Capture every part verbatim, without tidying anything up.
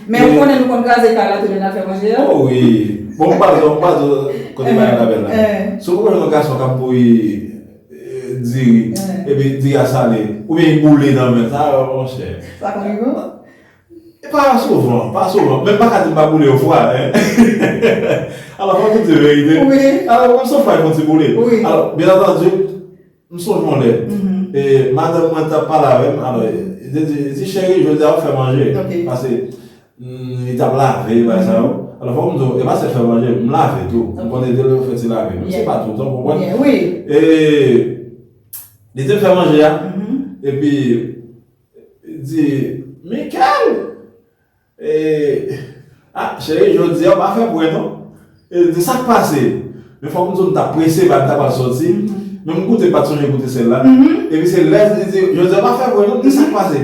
Men ou konnen nou konn kraze kay la tou lè n ap fè manje a. Oh wi. Bon, m pa di, m pa di kote bagay la bèl la. Si w konn yon gason k ap bouyi eh, diri, epi diri a sale, oubyen li boule nan men, sa, monchè. Sa konn rive w? E pa souvan, pa souvan. Men m pa ka di m pa boule yon fwa, hein. Alò, fò m di verite. Wi. Alò, menm si yon fwa, fò m ti boule. Wi. Alò, byen antandi, m sonje yon lè. E, madanm mwen t ap pale avè m, alò, li di, li di, cheri, jodi a w fè manje. Ok. Paske, mm, li t ap lave, bagay sa yo. Alò, fò m di w, e pa sèl fè manje, m lave tou. M konn ede l fè ti lave. Menm si se pa toutan, w konprann? Wi. E, li te fè manje a, epi, li di, Michael! E, ah, cheri, jodi a, w pa fè pwen, non. E, li di, sa k pase? Men fòk m di w, m t ap prese, bagay m t ap al soti. Men m goute, m pa t sonje goute sèl la. Epi se lè, li di, jodi a, w pa fè pwen, non. M di, sa k pase?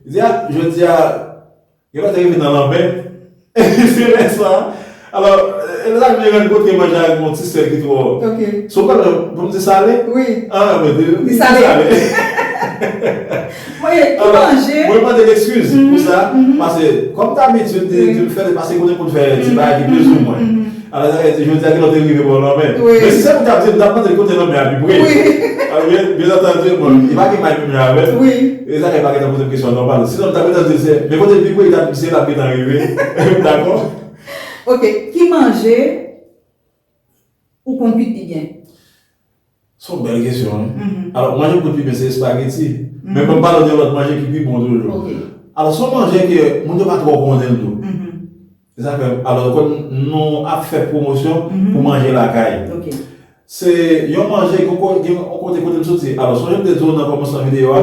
Li di, ah, jodi a, gen lè te rive nan lanmè. Epi se lè sa, alò, e, lè sa, m rann kont ke manje a gen yon ti sèl ki twò. Ok. Si w pral, pou m di sale? Wi. Ah, men, di, di sale. Mwen, ki manje? Mwen mande l eskiz pou sa, paske, kòm dabitid, li, li fè, li pase kote pou l fè ti bagay ki plizoumwen. Alò, sa vle di, jodi a, gen lè te rive bò lanmè. Wi. Men si se mwen k ap di, m t ap mande l kote lanmè a pi pre. Wi. Alò, byen, byen antandi, bon, li pa gen may menm jan avè m. Wi. E sa, li pa gentan poze m kesyon nòmal. Sinon, m t ap gentan di l se, men kote l pi pre, li t ap, misye t ap gentan rive. Dakò? Ok, ki manje ou konn kwit pi byen? Se yon bèl kesyon, wi. Alò, manje m konn pi byen se espageti. Men ban m pale w de yon lòt manje ki pi bon toujou. Ok. Alò, se yon manje ke moun yo pa twò konnen l tou. Se sa k fè, alò, kòm nou ap fè pwomosyon pou manje lakay. Ok. Se yon manje, gen yon ko-, gen yon kote kote m soti. Alò, sonje m te di w nan kòmansman videyo a,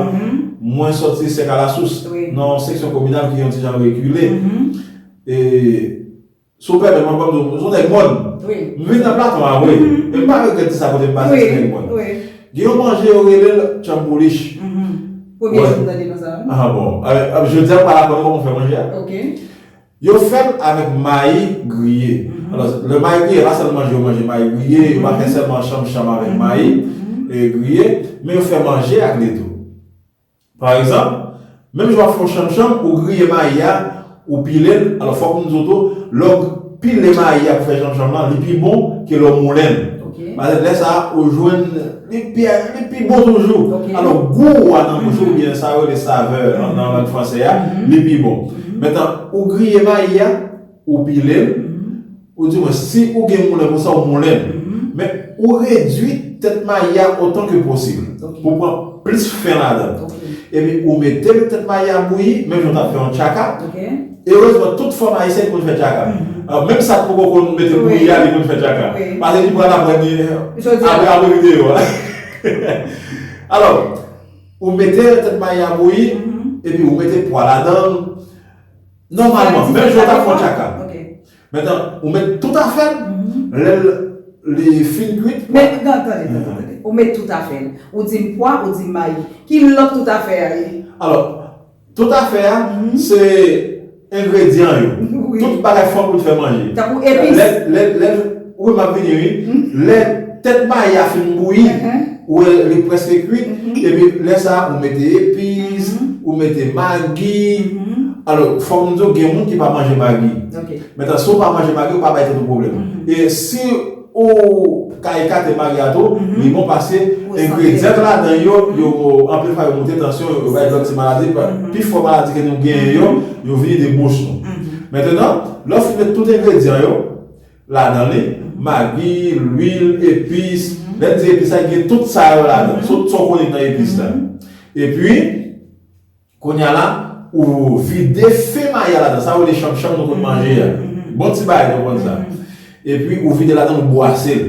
mwen soti Sèk a Lasous, nan yon seksyon kominal ki yon ti jan rekile. E, si w pèmèt mwen, ban m di w, m se yon nèg mòn. Wi. M vin nan Platon a, wi. E m pa regrèt di sa kote m pase, se nèg mòn. Gen yon manje yo rele l tchanboulich. Premye jou m tande non sa a. Ah, bon. A, a, jodi a, m pral aprann kòman fè manje a. Ok. Yo fè l avèk mayi griye. Alò, lè mayi griye, pa sèl manje yo manje mayi griye, yo pa fè sèlman chanmchanm avèk mayi, e, griye, men yo fè manje ak li tou. Pa egzanp, menm jan w ap fè yon chanmchanm, ou griye mayi a, ou pile l, alò fòk m di w tou, lè w pile mayi a pou fè chanmchanm lan, li pi bon ke lè w moulen l. Ok. Paske lè sa a, ou jwenn, li pi, li pi bon toujou. Ok. Alò, gou a nan bouch ou, oubyen sa yo rele savè nan, nan lang fransè a, li pi bon. Mentnan, ou griye mayi a, ou pile l, ou di mwen, si ou gen moulen pou sa, ou moulen l. Men, ou redui tèt mayi a otan ke posib, pou pran plis fen ladan l. Ok. Epi, ou mete tèt mayi a bouyi, menm jan w t ap fè yon tchaka. Ok. Erezman, tout fanm ayisyen konn fè tchaka. Alò, menm sa k poko konn mete bouyi a, li konn fè tchaka. Wi. Paske li pral aprann li apre, apre videyo a. Alò, ou mete tèt mayi a bouyi, epi ou mete pwa ladan l. Nòmalman, menm jan w t ap fè yon tchaka. Ok. Mentnan, ou met tout afè l, lè l, li fin kwit. Men, tande, tande, tande. Ou met tout afè l. Ou di m pwa, ou di m mayi. Ki lòt tout afè a ye? Alò, tout afè a, se engredyan yo. Wi. Tout bagay fòk pou l fè manje. Tankou epis. Lè, lè, lè, wi, m ap vini, wi. Lè tèt mayi a fin bouyi, ou wè li prèske kwit, epi lè sa a, ou mete epis, ou mete magi. Alò, fòk m di w, gen moun ki pa manje magi. Ok. Mentnan, si w pa manje magi, ou pa bay tèt ou pwoblèm. E si ou ka ekate magi a tou, li bon paske engredyan k ladan yo, yo, anpil fwa, yo moute tansyon, yo, yo bay lòt ti maladi, pifò maladi ke nou genyen yo, yo vini de bouch nou. Mentnan, lè w fin met tout engredyan yo ladan li, magi, lwil, epis, lè n di epis la, gen tout sa yo ladan, sot sa w konnen k nan epis la. Epi, kounye a la, ou vide fen mayi a ladan, sa yo rele chanmchanm nou konn manje a. Bon ti bagay, nou konn sa. Epi, ou vide ladan, ou bwase l.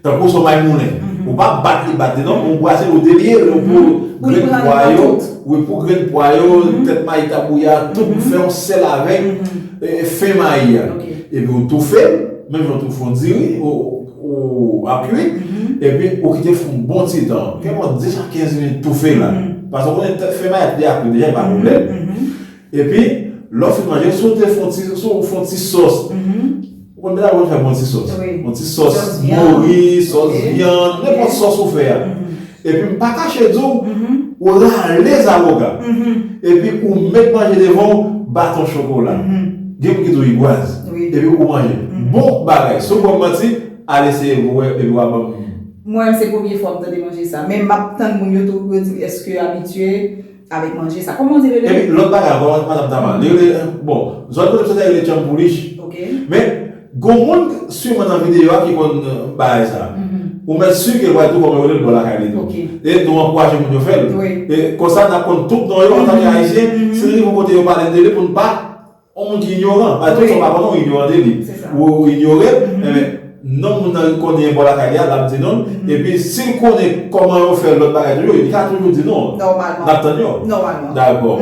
Tankou se yon mayi moulen. Ou pa bat li, bat li, non, ou bwase l, ou delye l, pou grenn pwa yo, wi, pou grenn pwa yo, tèt mayi tabouya, tout, ou fè yon sèl avèk, e, fen mayi a. Ok. Epi, ou toufe l, menm jan w toufe yon diri, ou, ou ap kwit, epi ou kite l fè yon bon ti tan. Kèlkeswa dis a kenz minit toufe la. Paske w konnen tèt fen mayi a, li ap kwit deja, li pa pwoblèm. Epi, lè w fin manje, si w te fè yon ti, si w fè yon ti sòs, ou konn deja w konn fè bon ti sòs. Wi. Yon ti sòs mori, sòs vyann, nenpòt sòs ou fè a. Epi, m pa kache di w, ou rale zawoka. Epi, ou met manje devan w, baton chokola. Gen moun ki di w rigwaz. Wi. Epi ou manje. Bon bagay. Si w kwè m manti, al eseye pou wè epi w a ban m. Mwen menm se premye fwa m tande manje sa. Men m ap tann moun yo tou pou yo di m èske yo abitye avèk manje sa. Kòman w di l rele? Epi lòt bagay ankò, madanm Tama, li rele, bon, zòn kote m soti a rele Tchanpoulich. Ok. Men, gon moun siman nan videyo a ki konn bagay sa. Ou mèt si ke l pral tou kòman yo rele l bò lakay li tou. Ok. E nou ankouraje moun yo fè l. Wi. E konsa n ap konn tout non yo antanke Ayisyen, si nou rive yon kote yo pale n de li pou n pa yon moun ki inyoran. Paske tout sa w pa konnen, ou inyoran de li. Se sa. Ou, ou inyore l, enben, non moun nan konnen bò lakay li a, l ap di non l. Epi si l konnen kòman yo fè lòt bagay toujou, li ka toujou di non. Nòmalman. N ap tann yo. Nòmalman. Dakò.